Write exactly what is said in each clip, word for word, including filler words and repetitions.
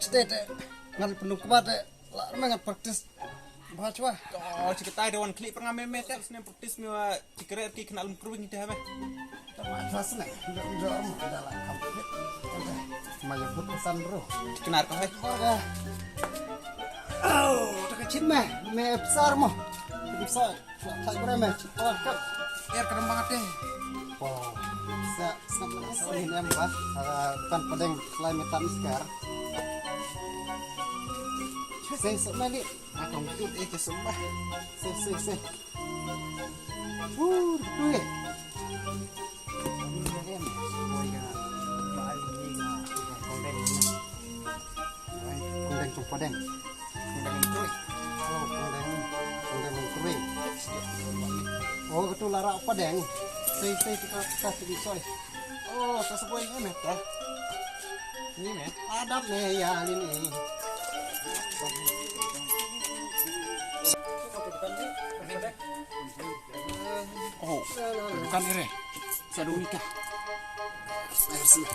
Chite te ngan pynlong kba te la me ngan practice. Ba chwa. Oh, chi katai da wan khlieh pyrngam me me te snem practice me wa chi kre ki kena lum kruing te ha me. Tama chwa sne. Ndo ndo mo da la kam. Ma ya put pesan bro. Chi kena ko hai. Ba ga. Oh, ta ka chin me. Me besar mo. Besar. Sa gure me, chipor kap. Er ka rembang ate. Po. Sa, sa, sa ni nem ba. Ah, kan padeng lai metan skar. Sa, sa mali. Akong tut eh ke sembah. Sa, sa, sa. Uh, tu eh. Kundeng Chong Padeng. Kundeng Krui. Oh, Kundeng, Kundeng Krui. Oh, ketu lara Padeng. Sei, sei, kita, kita sini soi. Oh, ka seboi ni meh, eh. Ni meh. Adam ni ya, ni ni. Oh, bukan ire. Sadung nikah. Ayo sini.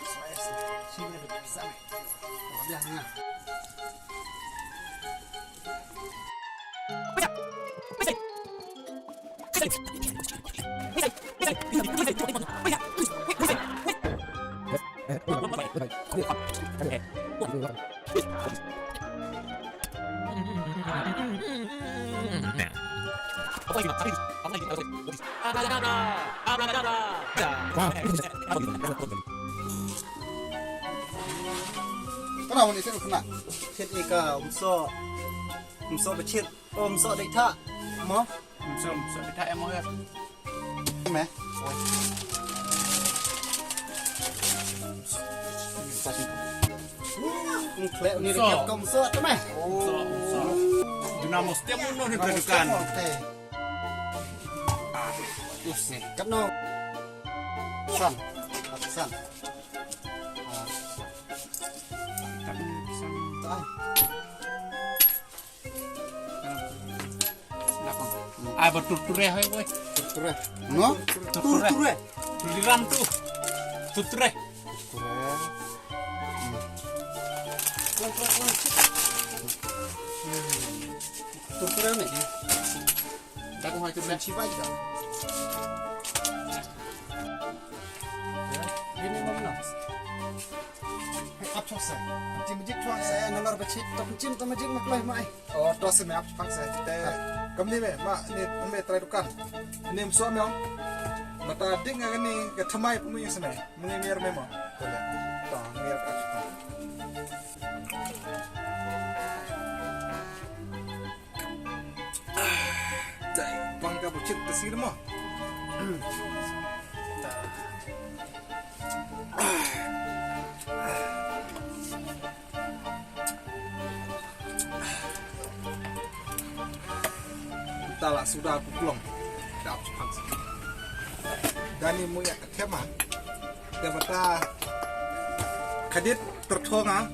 Sini, sini. Sini, sini. Kana wani sen kana. Chet ika umso. Umso bechit. Umso dei tha. Mo. Umso, umso dei tha mo ya. Me. Umkhle ni. Umso. Dei tha ko umso te me. Umso, umso. Dina mo stem no ni kan. Use. Katno. San. San. Ah. Tapi pisang. Tahan. Ai ba turture hai woi. Turture. No? Turture. Turture. Tuliram tu. Turture. Turture. Turture ni. Dak ko hai turture. Chibai dak. Ini mana? Ap chok sa. Jim jik chok sa. Eh, nalar bachit. Tok jim to majik maklai mai. Oh, to se me ap chok sa. Te. Kam ni me, ma, ni me trai dukan. Ni mso me ong. Mata ding nga ni ke thamai punu yang sene. Muni mir me mo. Kole. To, mir ap chok. Dai, bang ka bucin ke sini mo. Tala suda puklong. Dap chupang. Dani muya tema. Debata kadit tertonga.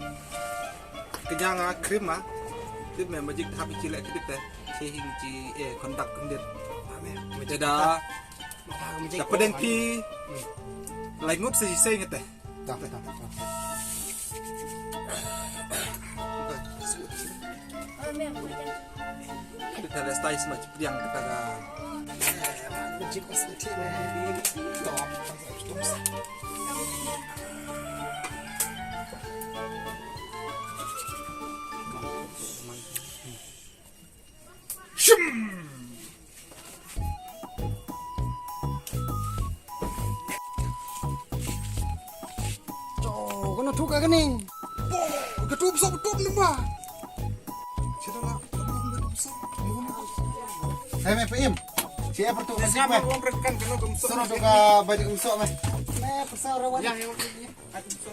Kenyang ah, krim ah. Tip me majik hap ichi leh kedip te. Chehing chi, eh, kondak kendit. Ame, majik da. Da pedeng pi. Lai ngut se sei ngete. Dah, dah, dah. Kita dah style semua, cepriang kita dah. Majik pas nanti ni. Dah. Shum! To, kano thuk ka kani? Bo, ka tum sop tum ni ba. Sida la, ka tum sop. Hai me pim. Si apa tu? Siapa wong rekan kano tum sop? Sano tu ka baju tum sop me. Me pasal rawan. Yang yang. Atu so.